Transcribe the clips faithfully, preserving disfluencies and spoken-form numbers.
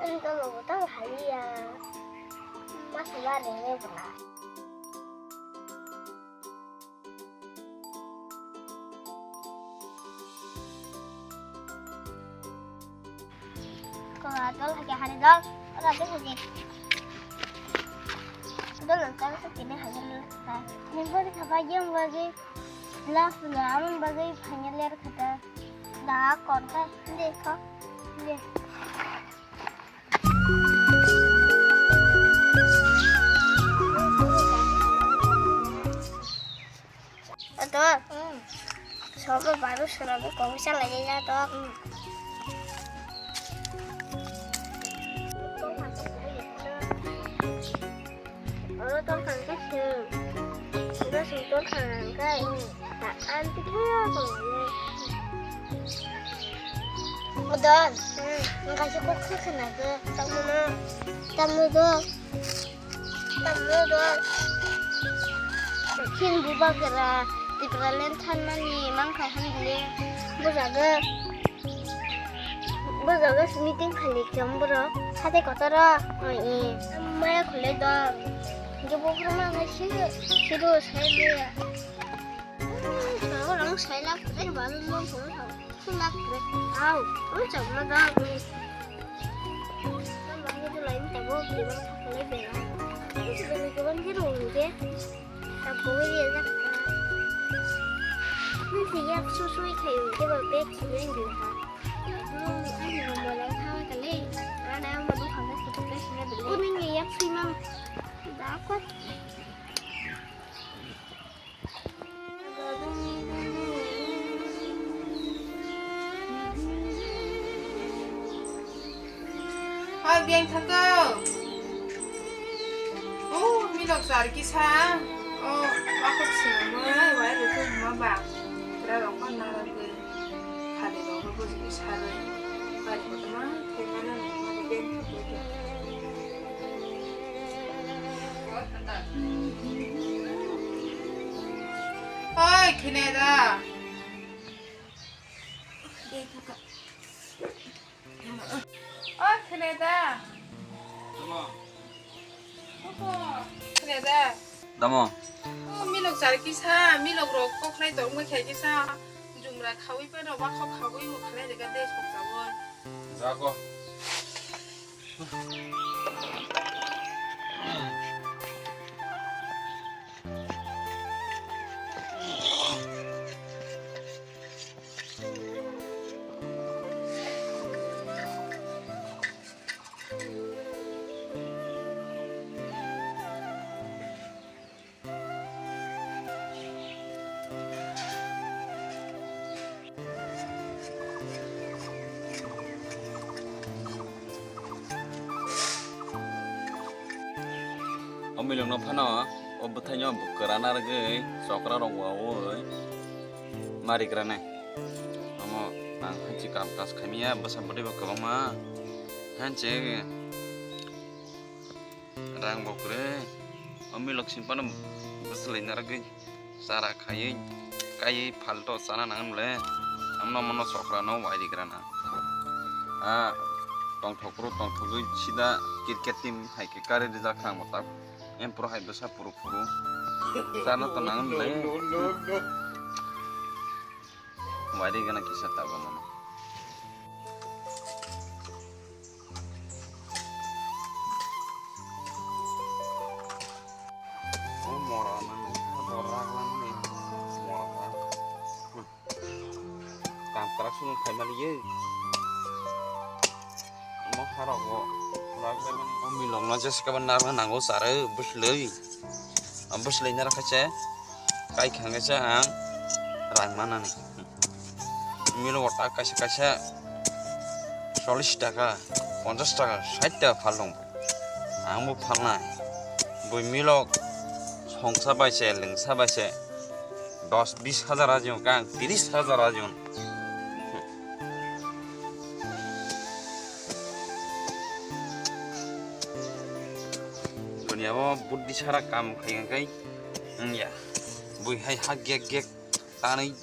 Ang tolo bo tang haliya. Masa ba rengre bwla. Ko dol hake hari dol. Ora de hake. Dol dol kene hari dol. Ni bori khaba yong bagi. Last la amon bagi final year khata. Da kon kha. De kho. De. Ato. Hmm. Sobo baru selalu kau bisa lagi ya to. Hmm. Oro tong kang khe sung. Oro sung tong kang khe. Ta anti khe ya to. Odon. Hmm. Nang kaisa kok khe khna khe. Tamu no. Tamu do. Tamu do. Khin bubagra. Tipraland thanmani mangkha hanle. Bujago. Bujago meeting khali kiyom borok. Sate kotoro. Oi, eh. Maya khule do. Hinkhe buphuru ma ngai siru, siru sai le. Oi, sago rang sai lak, eh, balun mong khule sago. Sulak re. Au, oi, chakma da. Mangkhe to lai tabo, bini mangkha kholai bela. Oi, chakma ni goban khe rong ni khe. Tabuk ri jak. Nisi yak susui khai ung khe ba bag sini ang ha. Ani mobile ang thawa kale. Ana ang madu khangka photo khe sini bela. Kuni ni yak sui mang. Da kot. Hoi, biyang thangko. Oh, milok char kisa. Oh, wakhok swnamwi, wai rwkhe hwnma ba. Pura rok ma narwkhe. Khali rok rw bujui sarwi. Bai kotorma khaimano nangmani biyang thangko. Oi, khene da. O khene da. Tamo. Oho, khene da. Tamo. O milok char kisa, milok rok koknai tongma khe kisa. Jumra khawi pa no wakhok khawi bo khalai rega de sok chawi. Jago. O milokno phano o bwthaino bwkra narwgwi chokra rok waui marigra nai. Omo ang hanchi kam kaj khaimya bwsa bwtwi bo kwbangma hanchi. Rang bo kwrwi. O milok simi phano bwswlwi narwgwi chara khaiwi kaiwi phalto chana nang le. Amno mono chokra no wai rigra na. A tongthok phuru tongthogwi sida cricket team hai khe kari rijak kha ang bo tak. Em phuru hai bwsa phuru phuru. Chana to nang le. Wari gana kisa tabuk mano. O mora mano, mora mano, mora. Kam karak sunu khai mali ye. Mo harok bo, harok bai mani. O milok no jesa kaba narwk nango chara bwswlwi. Bwswlwi narwk kha se. Kai khangkhe se ang rang manani. Milo o tak kaisa kaisa chollish taka, ponchash taka, sait taka phal tong. Ang bo phalnai. Bui milok songsa bai se, lengsa bai se, dos bis hajar aji hwnkhe ang tiris hajar aji hwn. Duniya o buddi sara kam khai khai wngya. Bui hai ha gek gek tanwi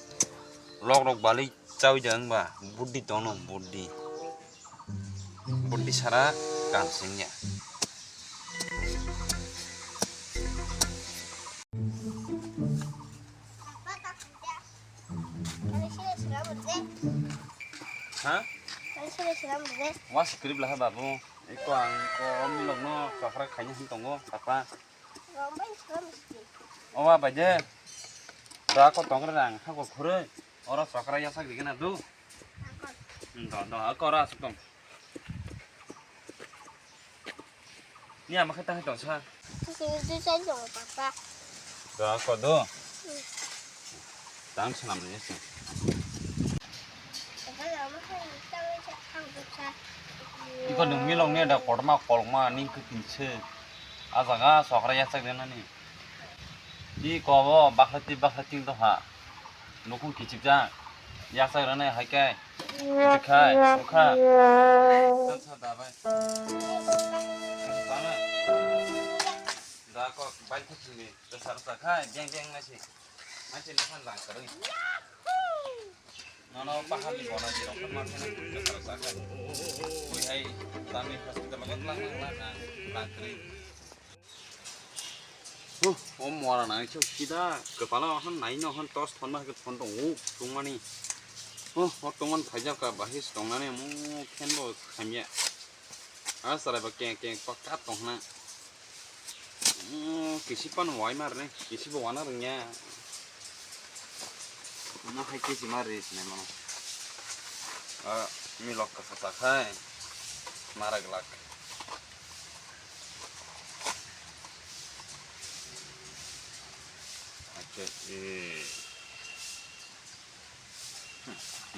lok rok balwi chawi da wngba buddi tono buddi. Bundi sara kansing ya. Ha? Wa script laha babu. Iko ang ko milok no chakra khaini hin tongo papa. Owa bai de. Da ko tong rang ha ko khurui. Oro chakra yasak digena du. Do do ko ra suk tong. Ni ama khe ta hai tong sa. Sisi sisi sai tong papa. Da ko do. Tang sanam ni se. Iko nung milok ni da kotorma kolokma ni khe kinse. A jaga chokra yasak de nani. Iko bo bakhlati bakhlati do ha. Nukung kichipjak. Yasak rane hai kai. Kichik khai, sukha. Sa da bai. Sa na. Da ko bai thak sini. Da sar sa khai, jeng jeng na si. Mai si na san lang karui. Nono paharni gona jirok khe ma pheno koi hai tamni hospital o lang lang lang lang kri. Oh, o mora nai chok sida kwpalo hwn nai no hwn tos thon ma thon tong u tongmani. Oh, o tongman phaijak ka bahis tongnani mo phen bo khamya. A sarai ba keng keng pakka tong hna. Mm, kisi pan wai mar ne, kisi bo wana rwngya. Mo hai kisi mar ris ne mano. A milok ka sa khai. Mara glak. Acha, eh.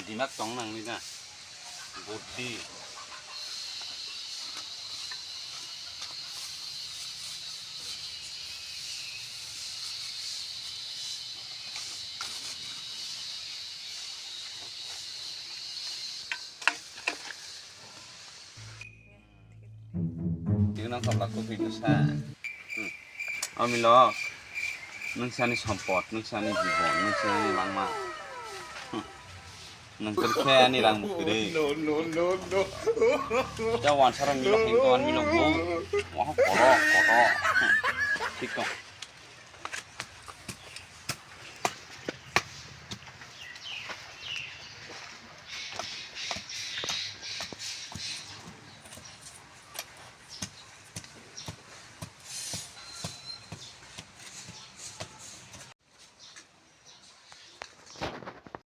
Dimak tong nang ni na. Budi. Tino sabla kuthwi bwsa. Hmm. O milok, nwng se ani sompot, nwng se ani jibon, nwng se ani langma. Hmm. Nwng kwrwi khe ani rang bo kwrwi. No, no, no, no. Ya wansa rang milok hingko ani milok bo. Waha koto, koto. Hmm. Thik tong.